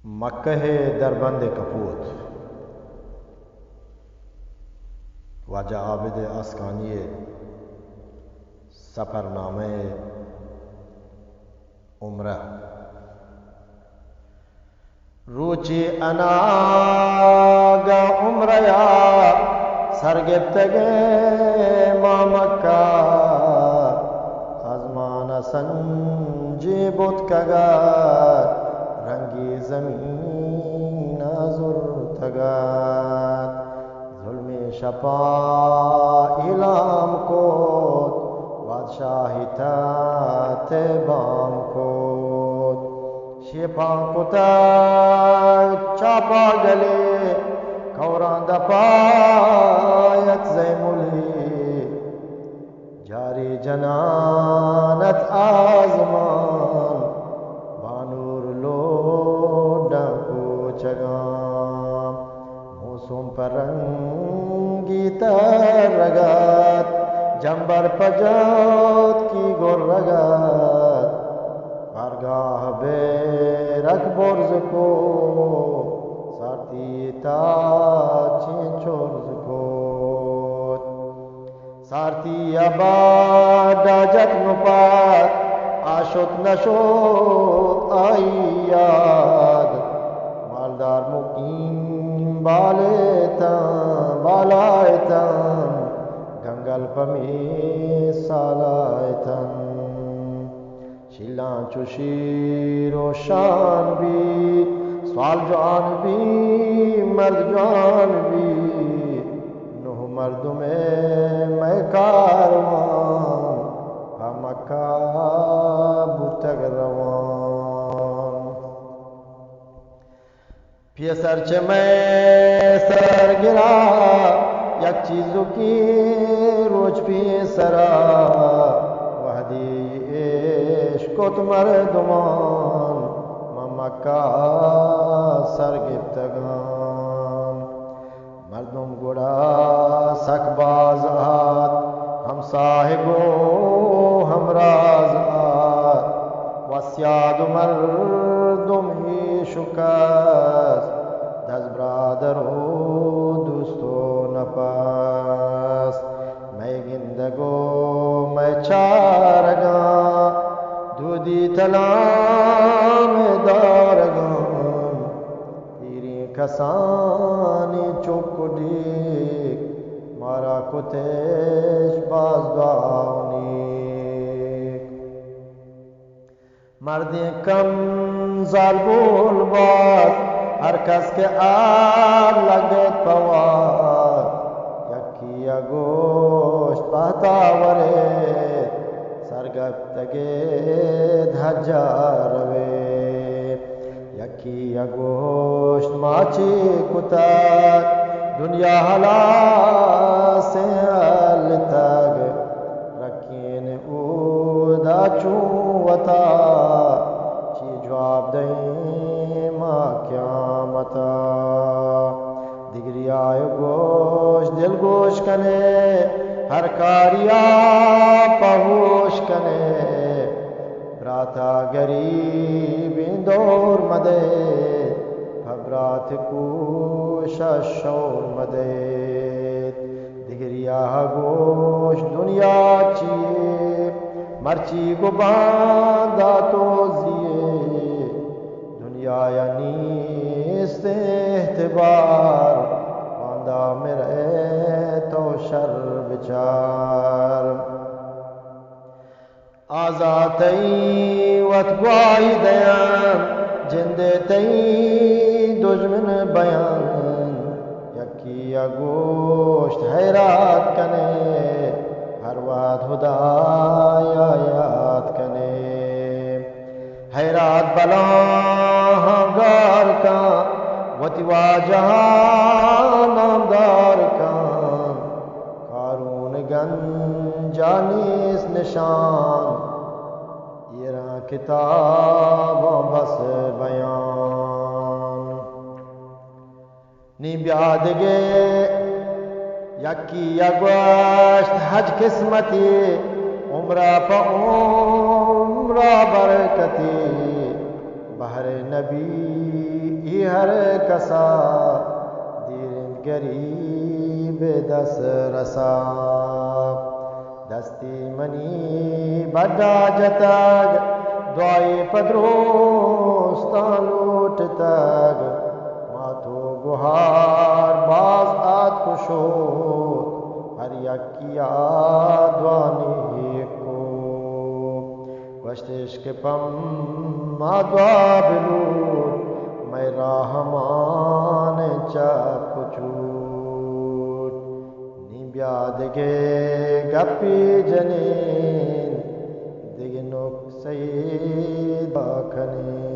مکہ ءِ دربند ءِ کپوت۔ واجہ عابد آسکانی ءِ سفرنامہ ءِ عمرہ۔ روچے اناگہ عمرہ ءَ سر گپتگ ایں ما مکہ، آزمان ءَ سنجے بوتکگ ات، رنگے زمین ءَ زرتگ ات۔ ظلمیں شپاں اعلام کت، بادشاہی تحت بام کت۔ شیپاں کتگ چاپا گلے، کوراں دپا ات زیملے۔ جاری جنان ات آزمان، بانور لوڈاں کوچگاں۔ موسم پہ رنگی ترگ ات، جمبر پہ جاتکی گرگ ات۔ بارگاہ بیرک برز کو، سارتی تا چین چرز کو۔ سارتی ءَ باڈ ءَ جت نپاد، آ شت نشت آئی یاد۔ مالدار مقیم بالتن، بالائتن، گنگل پہ میسالائتن۔ شیلاں چو شیر و شان بی، سوال جوان بی، مرد جوان بی۔ نوہ مردم مئے کاروان، پہ مکہ بوتگ روان۔ پیسر چہ مئے سر گرا، یک چیزکی روچ پیسرا، وہدی اشکت مردمان، ماں مکہ سر گپتگان۔ مردم گڑا سک باز آت، ہمساہگ و ہمراز آت، وسیاد و مردم ایش و کس، دز برادر و دوست و نپس۔ مئے گندگ و مئے چارگاں، دودی تلام دارگاں، پیریں کسانی چک و ڈیک، مارا کتش باز دعا و نیک۔ مردیں کم زالبول بات، ہر کس کہ آر لگت پہ وات۔ یکی ءَ گوشت بہتا ورے، سرگپتگے حجا روے۔ یکی ءَ گوشت ما چی کتگ، دنیا ہلاسیں ہلتگ۔ رکین اودا چون وتا، چی جواب دئیں ما قیامتا۔ دگریا ءَ گوشت دل گوش کنے، ہر کاریا پہ ہوش کنے۔ براتا گریبیں دور مدئے، پہ برات کوش ءَ شور مدئے۔ دگریا ءَ گوشت دنیا چیے، مرچی گوں باندا تو زیے۔ دنیا ءَ نیست اعتبار، باندا مرئے تو شر بچار۔ آزات تئی وت گواہی دیان، جندے تئی دژمن بیان۔ یکی ءَ گوشت حیرات کنے، ہر وہد ہدایا یاد کنے۔ حیرات بلاہاں گار کن، وتی واجہاں نامدار کن۔ قارون گنجا نیست نشان، ایراں کتاباں بس بیان۔ نی بیا دگہ یکی ءَ گوشت حج قسمتی، عمرہ پہ عمرہ برکتی۔ ہر نبی ای ہر کسا، دیر انت گریب دست رسا۔ دستی منی بڈا جتگ، دعائی پہ درستاں لوٹتگ۔ مات و گہار باز آتک و شت، ہر یکیا دعا نیک کت۔ گوشتش کہ پہ ما دعا بلوٹ، مئے راہ مان چپ و چوٹ۔ نی بیا دگہ گپے جنین، دگہ نکسہ یے دعا کنین۔